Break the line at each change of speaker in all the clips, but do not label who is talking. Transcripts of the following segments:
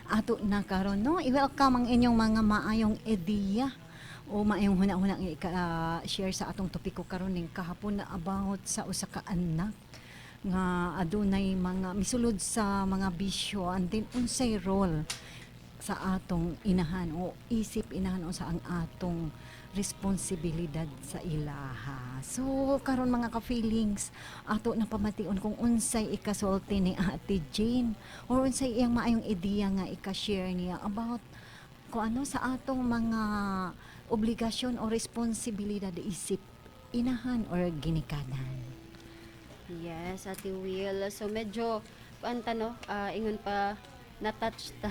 Ato na karon, no, i-welcome ang inyong mga maayong ideya o maayong huna-huna nga ika-share sa atong topiko karon ning kahapon na about sa usa ka anak nga adunay mga misulod sa mga bisyo and then unsay role sa atong inahan o isip inahan o sa ang atong responsibilidad sa ilaha. So karon, mga ka-feelings, ato na pamation kung unsay ikasulti ni Ate Jane or unsay iyang maayong ideya nga ika-share niya about kung ano sa atong mga obligasyon o responsibilidad isip inahan or ginikanan.
Yes, Ate Will. So medyo kuan ta, no, ingon pa na-touch ta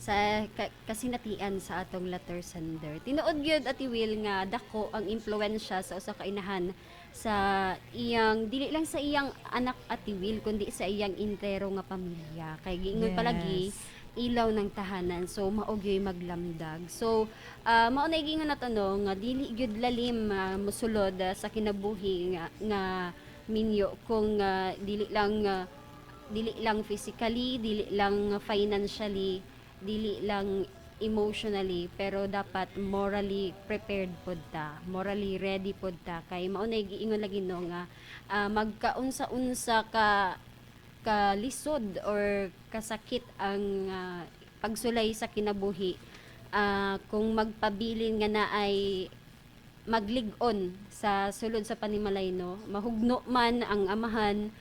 sa kasinatian sa atong letter sender. Tinuod gyud, Ate Will, nga dako ang impluwensya sa usa ka inahan sa iyang, dili lang sa iyang anak, Ate Will, kundi sa iyang entero nga pamilya. Kay giingon palagi, ilaw ng tahanan. So mao gyud maglamdag. So mao na giingon nato, no, nga dili gyud lalim mosulod sa kinabuhi nga minyo kung dili lang physically, dili lang financially, dili lang emotionally, pero dapat morally prepared pod ta, morally ready pod ta, kay mao na giingon lagi, no, nga magkaunsa-unsa ka kalisod or kasakit ang pagsulay sa kinabuhi, kung magpabilin nga na ay maglig-on sa sulod sa panimalay, no, mahugno man ang amahan,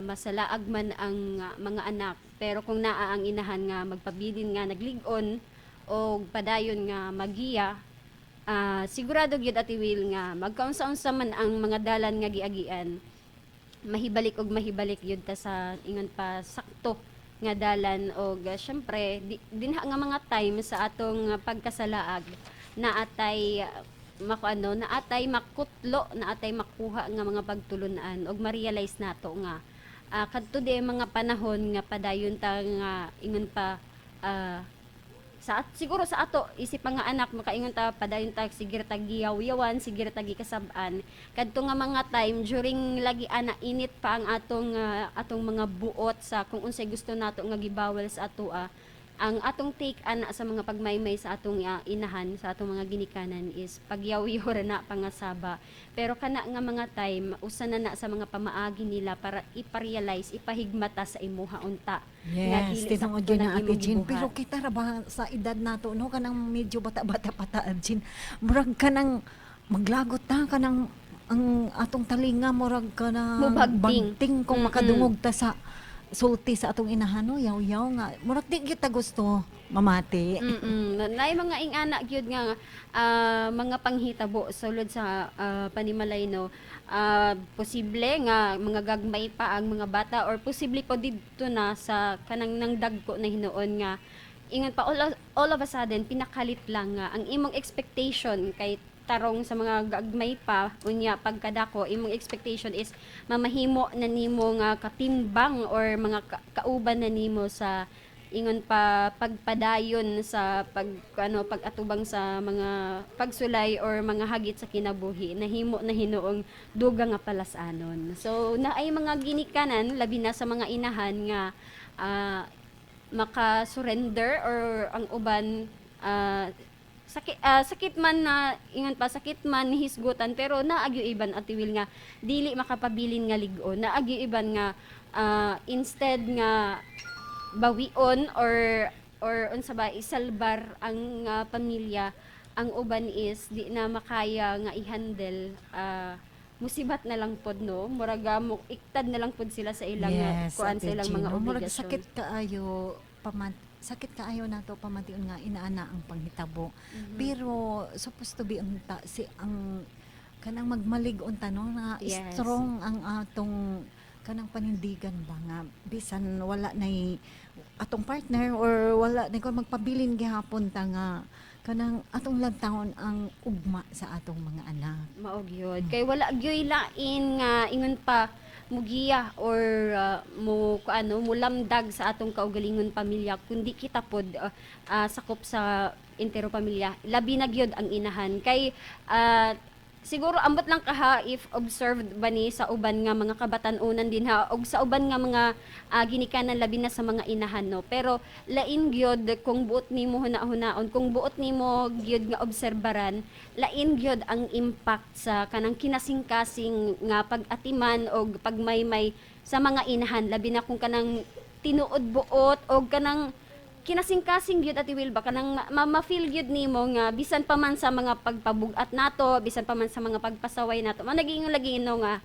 masalaag man ang mga anak, pero kung naa ang inahan nga magpabilin nga naglig-on o padayon nga magiya, sigurado gyud, Ate Will, nga magkaunsa-unsa man ang mga dalan nga giagian, mahibalik og mahibalik yun ta sa ingon pa sakto nga dalan. Og syempre dinha nga mga time sa atong pagkasalaag, naatay mako ano, naatay makutlo, naatay makuha nga mga pagtulunan og ma-realize nato nga kadto di mga panahon nga padayon ta nga ingon pa siguro sa ato isip mga anak, makaingon ta padayon ta, sige ra ta giyaw-yawan, sige ra ta gikasab-an kadto nga mga time during lagi ana init pa ang atong mga buot sa kung unsay gusto nato nga gibawal sa atoa. Ang atong take ana sa mga pagmaymay sa atong inahan, sa atong mga ginikanan, is pagyaw-yaw ra na, pangasaba. Pero kana nga mga time, usa na na sa mga pamaagi nila para ipa-realize, ipahigmata sa imuha unta nga
Yes,
dili
tinuod
sakto
yun
nang
na, Ate
imong
Jean.
gibuhat.
Pero kita ra ba sa edad nato, no, kanang medyo bata-bata pa ta, Jean. Murag kanang maglagot ta, kanang ang atong talinga murag kanang
Mubagting.
bagting kung makadungog ta sa sulti sa atong inahan, no, yaw-yaw nga. Murag di kita gusto mamati.
Naay mga ingana gyud nga mga panghitabo sulod sa panimalay, no. Posible nga mga gagmay pa ang mga bata or posible po didto na sa kanang nang dagko na hinuon nga ingon pa all of a sudden pinakalit lang nga ang imong expectation kay tarong sa mga gagmay pa, unya pagkadako imong expectation is mamahimo na nimo nga katimbang or mga kauban na nimo sa ingon pa pagpadayon sa pag ano, pag-atubang sa mga pagsulay or mga hagit sa kinabuhi, nahimo na hinuong dugang nga palasanon. So naay mga ginikanan, labi na sa mga inahan, nga maka-surrender or ang uban sakit man na ingon pa sakit man hisgutan, pero naagyo iban, Ate Will, nga dili makapabilin nga lig-on. Naagyo iban nga instead nga bawion or unsa ba, isalbar ang pamilya, ang uban is di na makaya nga i-handle, musibat na lang pod, no, murag mo iktad na lang pod sila sa ilang kuan,
Ate
sa ilang
Jean,
mga
no? Murag
obligasyon.
Sakit kaayo nato pamation nga inaana ang panghitabo. Pero supposed to be unta si ang kanang magmalig unta, no, nga strong ang atong kanang panindigan ba nga bisan wala nay atong partner or wala nay kon, magpabilin gihapon ta nga kanang atong lantawon ang ugma sa atong mga anak.
Mao gyud. Kay wala gyoy lain nga ingon pa mugiya or mo ano, mulamdag sa atong kaugalingon pamilya kundi kita pod sakop sa entero pamilya. Labi na gyud ang inahan kay Siguro ambot lang kaha if observed ba ni sa uban nga mga kabatan-unan din ha og sa uban nga mga ginikanan, labi na sa mga inahan, no? Pero lain gyud kung buot nimo huna-hunaon, kung buot nimo gyud nga obserbaran, lain gyud ang impact sa kanang kinasing-kasing nga pag-atiman og pagmaymay sa mga inahan, labi na kung kanang tinuod buot og kanang kinasing-kasing gyud, Ate Will ba, kanang ma-feel gyud nimo nga bisan pa man sa mga pagpabugat nato, bisan pa man sa mga pagpasaway nato, mao nagingon lagi, no, nga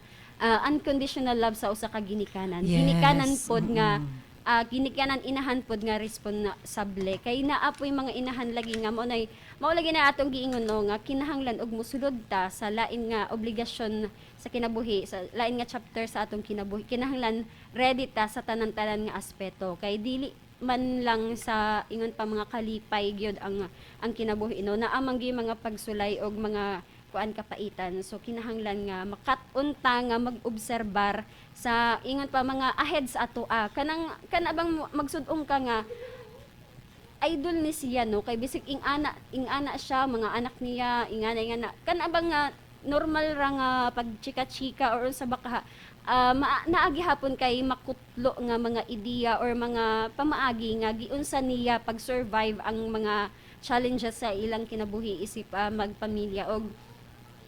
unconditional love sa usa ka ginikanan. Ginikanan pod nga ginikanan, inahan pod nga responsable, kay naa poy mga inahan lagi nga mao lagi na atong giingon, no, nga kinahanglan og mosulod ta sa lain nga obligasyon sa kinabuhi, sa lain nga chapter sa atong kinabuhi, kinahanglan ready ta sa tanan-tanan nga aspeto, kay dili man lang sa ingon pa mga kalipay gyud ang kinabuhi, no? Naa man gyud mga pagsulay og mga kuan, kapaitan. So kinahanglan nga makat-on ta nga mag-obserbar sa ingon pa mga ahead sa atoa, kanang kana bang magsud-ong ka nga idol ni siya, no? Kay bisig ing-ana siya, mga anak niya, ingana ingana, kana bang nga normal ra nga pagchika-chika or unsa ba ka, naa gihapon kay makutlo nga mga ideya or mga pamaagi nga giunsa niya pag-survive ang mga challenges sa ilang kinabuhi isip magpamilya. Og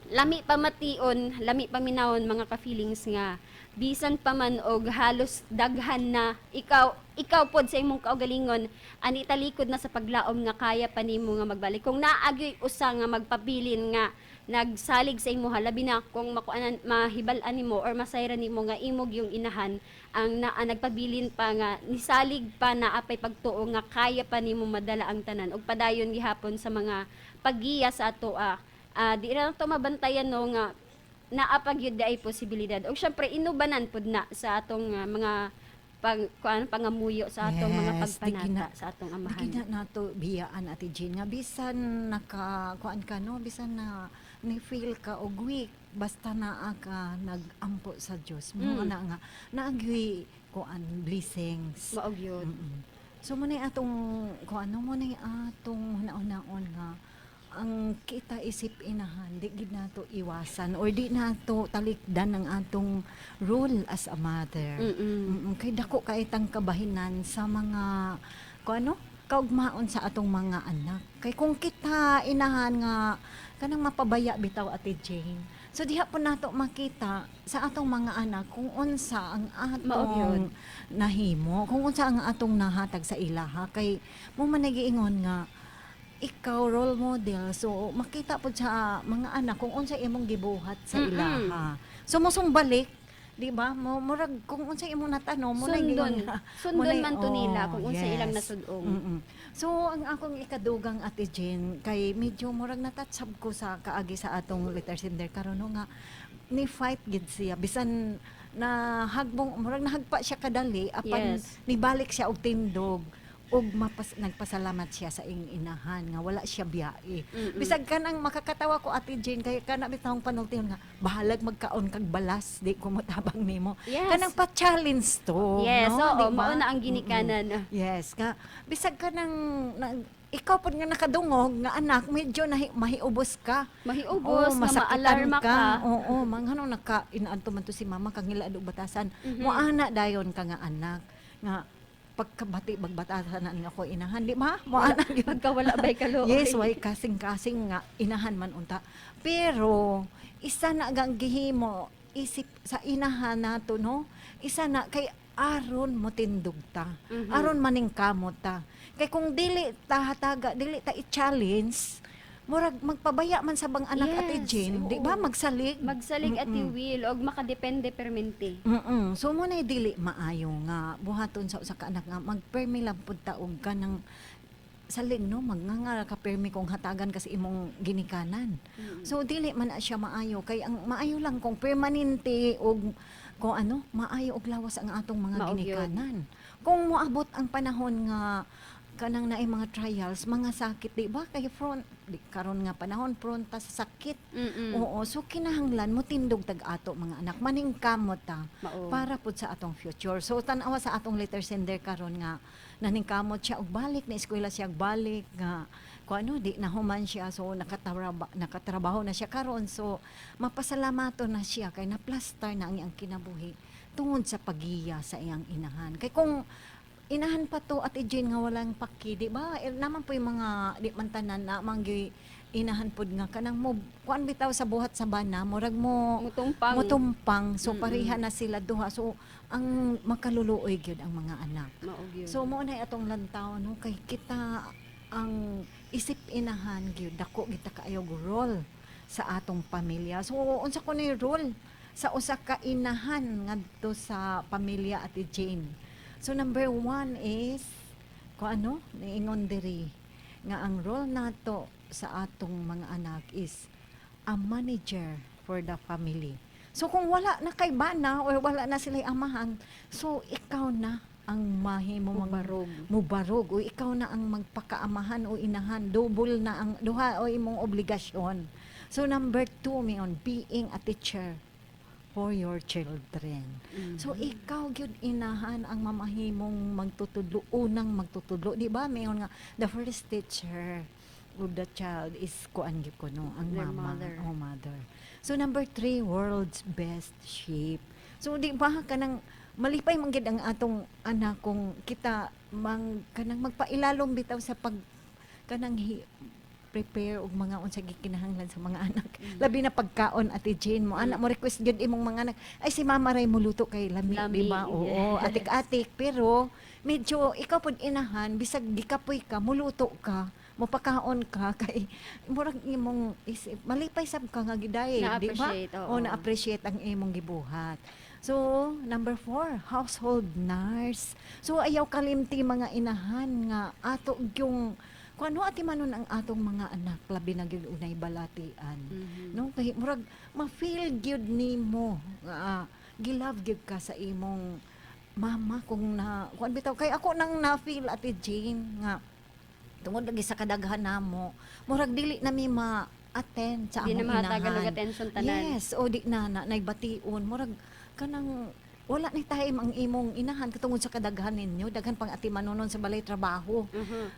lami pa mation, lami pa minawon, mga ka-feelings, nga bisan pa man og halos daghan na ikaw, ikaw pod sa imong kaugalingon ani talikod na sa paglaom nga kaya pa nimo nga magbalik, kung naa gyoy usa nga magpabilin nga nagsalig sa imo, labi na kung makuanan, mahibal-an nimo or masayran nimo nga imong yung inahan ang naa nagpabilin pa nga nisalig pa na apay pagtuo nga kaya pa nimo madala ang tanan ug padayon gihapon sa mga paggiya sa atoa, di ra to mabantayan, no, nga naa pa gyud ay posibilidad. Ug syempre inubanan pud na sa atong mga pag kuan, pangamuyo sa atong mga
Yes, di
pagpanata sa atong
di
amahan.
Gina nato biyaan, Ate Jean, nga bisan naka kuan ka, no, bisan na ni feel ka og weak, basta naa ka nagampo sa Dios mo, na nga naa gyoy kuan, blessings.
Mao gyud.
So mo na atong kuan, no, mo na atong hunaon nga ang kita isip inahan, di gid nato iwasan or di nato talikdan ang atong role as a mother. Kay dako kay tang kabahinan sa mga kung ano kaugmaon sa atong mga anak. Kay kung kita inahan nga kanang mapabaya bitaw, Ate Jane. So diha po nato makita sa atong mga anak kung unsa ang
Mao gyud.
atong nahimo, kung unsa ang atong nahatag sa ilaha, kay mo man nagiingon nga ikaw role model, so makita po sa mga anak kung unsa imong gibuhat sa ilaha. So mosumbalik, di ba? Mo murag kung unsa imong natano mo na
Sundon.
giingon nga,
Sundon
mo na-
man to nila
oh,
kung unsa ilang nasudong.
So ang akong ikadugang, Ate Jen, kay medyo murag natatsab ko sa kaagi sa atong letter sender karon, no, nga ni fight gid siya bisan na hagbong, murag nahagpa siya kadali, apan nibalik siya og tindog og nagpasalamat siya sa ing inahan nga wala siya biyae. Bisag kanang makakatawa ko, Ate Jane, kay kana bitawng panultihon nga bahalag magkaon kag balas, di ko motabang nimo. Kanang pa-challenge to,
Yes,
no?
oo,
Di ba?
mao na ang ginikanan.
Yes, nga bisag ka nang na, ikaw pod nga nakadungog nga anak, medyo mahiubos ka.
Mahiubos,
Oo,
nga
masakitan.
maalarma ka.
Oo, manghano naka inaanto man to si mama kang ngilad og batasan. Moana dayon ka nga anak nga pagkabati bagbatasan na nga ako inahan, di ba? Moana gyud.
Pagka wala bay kaluoy.
Yes, way kasing-kasing nga inahan man unta. Pero isa na gang gihimo isip sa inahan nato, no? Isa na kay aron mo tindog ta. Aron maningkamot ta. Kay kung dili ta hataga, dili ta i-challenge, murag magpabaya man sa bang anak, Ate Jane, di ba? Magsalig.
Magsalig, Ate Will, og makadepende permente.
So mo na dili maayo nga buhaton sa usa ka anak nga magpermi lang pud ta og kanang salig, no, magnganga ka permi kung hatagan kasi imong ginikanan. So dili man na siya maayo, kay ang maayo lang kung permanente og kung ano maayo og lawas ang atong mga
Mao gyud.
ginikanan. Kung moabot ang panahon nga Kanang naay mga trials, mga sakit, di ba? Kay prone di, karon nga panahon prone ta sa sakit. Oo, so kinahanglan mo tindog tag ato mga anak, maningkamot ta
Mao.
para pud sa atong future. So tan-awa sa atong letter sender karon nga naningkamot siya og balik na eskwela siya og balik nga kung ano di na human siya, so nakatrabaho na siya karon, so mapasalamaton na siya kay naplastar na ang iyang kinabuhi tungod sa pagiya sa iyang inahan. Kay kung inahan pa to, Ate Jane, nga walang paki, di ba? Eh, naman po yung mga di man tanan na manggi inahan pod nga kanang mo kuan bitaw sa buhat sa bana, murag mo
Mutumpang.
Mutumpang. So pareha na sila duha, so ang makaluluoy gyud ang mga anak.
Mao gyud.
So mo na atong lantaw, no, kay kita ang isip inahan gyud dako kita kaayo og role sa atong pamilya. So unsa ko ni role sa usa ka inahan ngadto sa pamilya, Ate Jane? So number one is ko ano niingon diri nga ang role nato sa atong mga anak is a manager for the family. So kung wala na kay bana or wala na sila amahan, so ikaw na ang mahimo mang
Mubarog.
Mubarog o ikaw na ang magpakaamahan o inahan, double na ang duha o imong obligasyon. So number two, mayon being a teacher for your children. So ikaw gyud inahan ang mamahimong magtutudlo, unang magtutudlo, di ba? Mayon nga the first teacher of the child is kuan gyud kuno ang
Their
mama
mother.
O mother. So number three, world's best shape. So di ba kanang malipay man gid ang atong anak kung kita mang kanang magpailalom bitaw sa pag kanang prepare og mga unsa gikinahanglan sa mga anak. Labi na pagkaon, Ate Jane, mo anak mo request gyud imong mga anak, ay si mama ray moluto kay lami,
Lami,
di ba? Oo, atik-atik, pero medyo ikaw pud inahan bisag gikapoy ka, muluto ka, mopakaon ka kay murag imong isip malipay sab ka nga giday, di ba?
Na-appreciate, oo.
O na-appreciate ang imong gibuhat. So, number four, household nurse. So, ayaw kalimti mga inahan nga ato yung kung ano ati manon ang atong mga anak, labi na gyud unay balatian. No, kay murag ma-feel gyud nimo nga gilove gyud ka sa imong mama kung na kuan bitaw. Kay ako nang na-feel, Ate Jane, nga tungod lagi sa kadaghan namo, murag dili na mi ma-attend sa
Di na
among
mahatagan og
inahan.
attention tanan.
Yes, o di na na nagbation, murag kanang wala ni time ang imong inahan katungod sa kadaghan ninyo, daghan pang ati manunon sa balay, trabaho.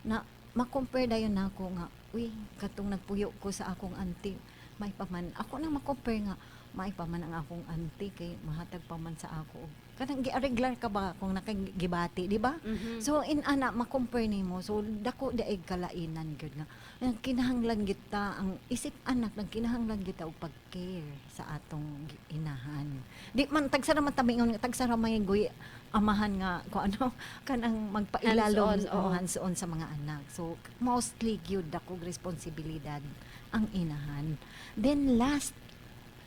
Na ma-compare dayon nako nga uy, katong nagpuyo ko sa akong auntie, may pa man ako nang ma-compare nga may pa man ang akong auntie kay mahatag pa man sa ako og kanang giareglar ka ba kung nakagibati, di ba?
Mhm.
So in ana ma-compare nimo, so dako daig kalainan gyud nga ang kinahanglan kita ang isip anak nang kinahanglan kita og pag-care sa atong inahan. Di man tagsa ra man tamingon nga tagsa ra may guy amahan nga kung ano kanang magpailalom.
Hands-on, oo.
O hands-on sa mga anak. So mostly gyud dako responsibilidad ang inahan. Then last,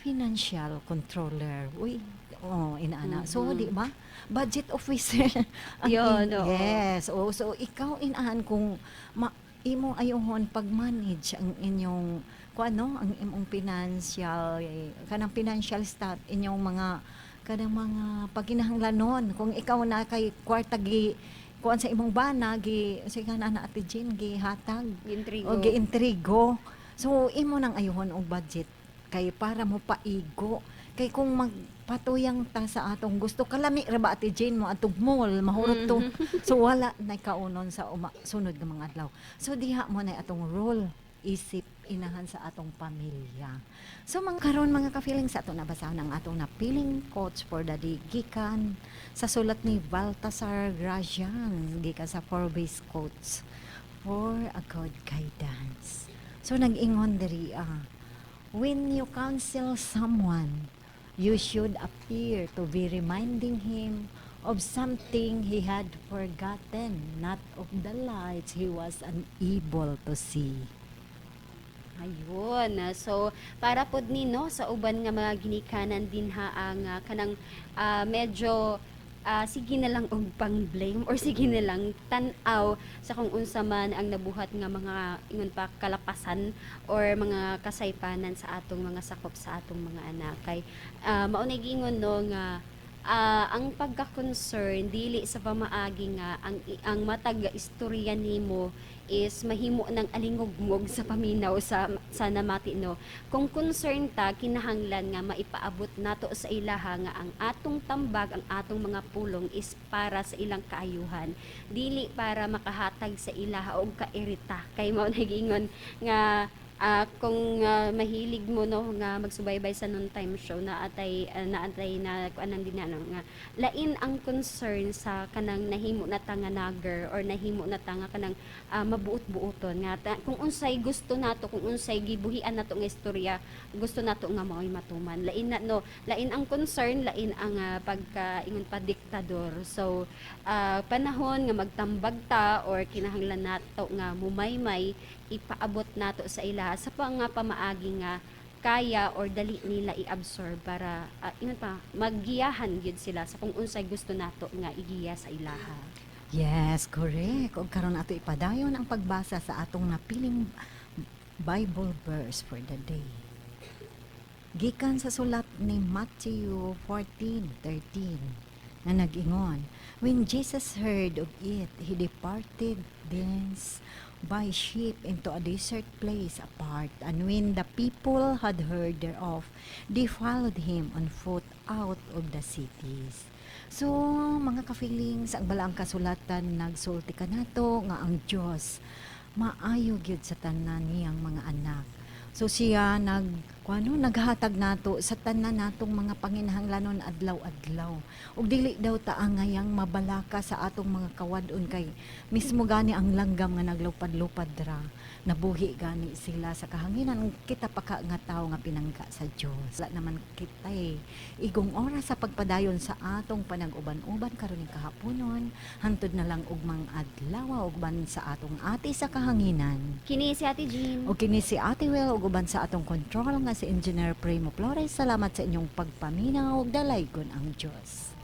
financial controller. Uy, oh, inaana. So, di ba? Budget officer ang
Yun, oo.
Yes. Oh, so ikaw inahan kung imo ayuhon pag-manage ang inyong kung ano, ang imong financial eh, kanang financial stat, inyong mga kanang mga pagkinahanglanon kung ikaw na kay kwarta gi kuan sa imong bana gi sige na na, Ate Jean, gihatag
Giintrigo.
o giintrigo. So imo nang ayuhon og budget kay para mo paigo. Kay kung magpatuyang ta sa atong gusto, kalami ra ba, Ate Jane, mo atong mall, mahurot to. So wala na kaunon sa sunod nga mga adlaw. So diha mo na atong role isip inahan sa atong pamilya. So mga karon mga ka-feelings, ato nabasahon ang atong napiling quotes for the day gikan sa sulat ni Baltasar Gracian gikan sa Forbes Quotes for a Good Guidance. So nag-ingon diri ah, "When you counsel someone, you should appear to be reminding him of something he had forgotten, not of the lights he was unable to see."
Ayun. So, para pod ni no sa uban nga mga ginikanan dinha ang kanang medyo sige na lang og pang-blame or sige na lang tan-aw sa kung unsa man ang nabuhat nga mga ingon pa kalapasan or mga kasaypanan sa atong mga sakop sa atong mga anak kay mao na giingon no nga Ang pagka-concern dili sa pamaagi nga ang matag istorya nimo is mahimo ng alingugngog sa paminaw sa namati, no? Kung concern ta, kinahanglan nga maipaabot nato sa ilaha nga ang atong tambag, ang atong mga pulong is para sa ilang kaayuhan, dili para makahatag sa ilaha og kairita, kay mao na giingon nga kung mahilig mo, no, nga magsubaybay sa noontime show na atay na kuanan din na, no, nga lain ang concern sa kanang nahimo na ta nga nagger or nahimo na ta nga kanang mabuot-buoton nga kung unsay gusto nato, kung unsay gibuhian nato nga istorya, gusto nato nga mao'y matuman. Lain na, no? Lain ang concern, lain ang pagka ingon pa diktador. So panahon nga magtambag ta or kinahanglan nato nga mumaymay, ipaabot nato sa ila sa nga pamaagi nga kaya or dali nila i-absorb para ingon pa maggiyahan gyud sila sa kung unsay gusto nato nga igiya sa ilaha.
Yes, correct. Ug karon ato ipadayon ang pagbasa sa atong napiling Bible verse for the day. Gikan sa sulat ni Matthew 14:13 na nag-ingon, "When Jesus heard of it, he departed thence by ship into a desert place apart. And when the people had heard thereof, they followed him on foot out of the cities." So, mga ka-feelings, ang balaang kasulatan nagsulti kanato nga ang Dios maayo gyud sa tanan niyang mga anak. So siya kuano, naghatag nato sa tanan natong mga panginahanglanon adlaw-adlaw. Ug dili daw ta angayang mabalaka sa atong mga kawad-on kay mismo gani ang langgam nga naglupad-lupad ra, nabuhi gani sila sa kahanginan, kita pa ka nga tawo nga pinangga sa Dios. Wala naman kita eh igong oras sa pagpadayon sa atong panag-uban-uban karon ning kahaponon. Hantod na lang ugmang adlaw, uban sa atong ate sa kahanginan.
Kini si Ate Jean.
O kini si Ate Will ug uban sa atong control nga si Engineer Primo Flores. Salamat sa inyong pagpaminaw ug dalaygon ang Dios.